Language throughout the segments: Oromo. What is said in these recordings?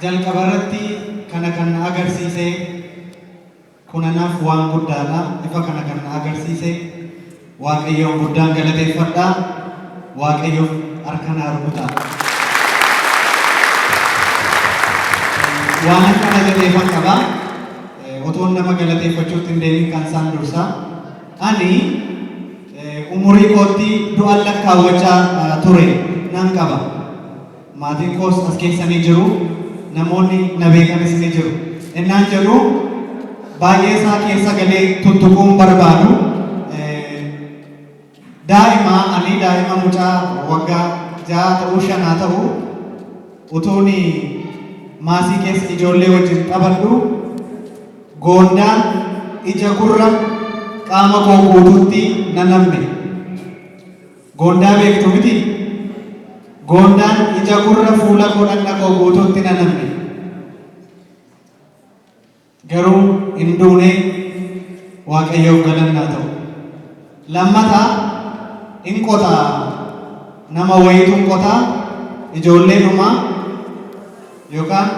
Jalqaba irratti kana kan na agarsiise kun anaaf waan guddaadha. Ifa kana kan na agarsiise Waaqayyoon guddaan galateeffadha. Waaqayyoof harka naa rukutaa. Waan akkana jedheefan qaba. Otoon nama galateeffachuutti hin deemin kan isaan dursa. Ani umurii kootti du'an lakkaawwachaa ture nan qaba. Maatiin koos as keessa ni jiru, namoonni na beekanis ni jiru. Ennaan jedhu baay'ee isaa keessa galee tuttuquu hin barbaadu. Daa'ima ani daa'ima mucaa waggaa 6 ta'uu 5 haa ta'u utuun maasii keessa ijoollee wajjin taphadhu goondaan ija gurra qaama koo guutuutti na namme. Goondaa beektu mitii? Goondaan ija gurra fuula koo dhaqna koo guutuutti na namme. Garuu hin duune Waaqayyoof galanni haa ta'u. Lammata in qota nama wayiitu in qota ijoolleedhuma yookaan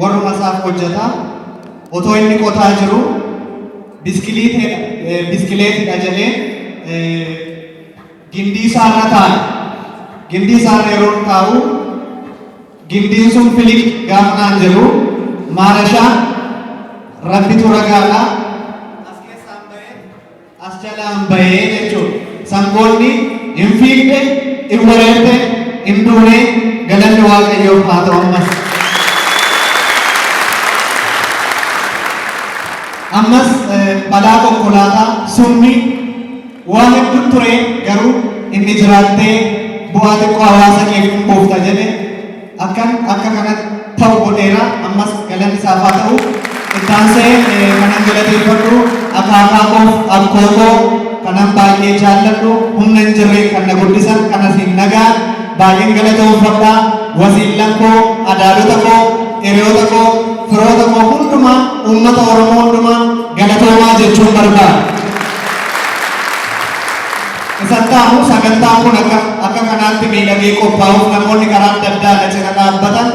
warruma isaaf hojjeta otoo inni qotaa jiru biskileetidha jedhee gindii isaarra taa'e. Gindii isaarra yeroo taa'u gindiin sun filiq gaafa naan jedhu maarashaa rabbitu ragaadha. As keessaan ba'ee as jalaan ba'ee jechuudha. Sangoonni hin fiigde, hin wareerte, hin duune galanni Waaqayyoof haa ta'u ammas. Ammas balaa konkolaataa, summii waa hedduun ture garuu inni jiraattee bu'aa xiqqoo hawaasa keef hin buufta jedhe akkan akka kana ta'u godheera ammas galanni isaaf haa ta'u. Itti aansee kanan galateeffadhu akaakaa koof akkoo koo kanan baay'ee jaalladhu humna hin jirreen kan na guddisan kan asiin nagaan baay'een galatoomfadha. Wasiillan koo, adaadota koo, hiriyoota koo, firoota koo hundumaa, uummata Oromoo hundumaa galatoomaa jechuun barbaada. Isatti aanu sagantaan kun akka akka kanaatti miidhagee qophaa'uuf namoonni karaa adda addaa na cina dhaabbatan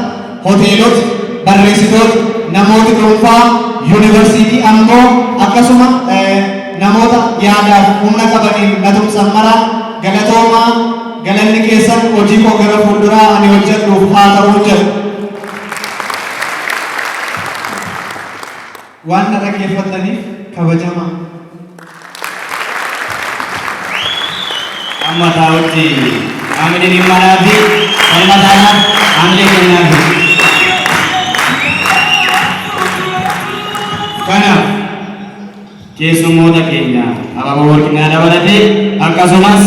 hoteelota, barreessitoota, namooti dhuunfaa, yuunivarsiitii Amboo akkasuma namoota yaadaaf humna qabaniin na tumsan maraan galatoomaa galanni keessan hojii koo gara fuulduraa ani hojjedhuuf haa ta'uun jedha. Waan na dhaggeeffattaniif kabajamaa. Amma taa'utti qaamni dhimmanaa fi falmataadhaaf haamilee kennaafi. Kanaaf keessummoota keenya Abaaboo Warqinaa dabalatee akkasumas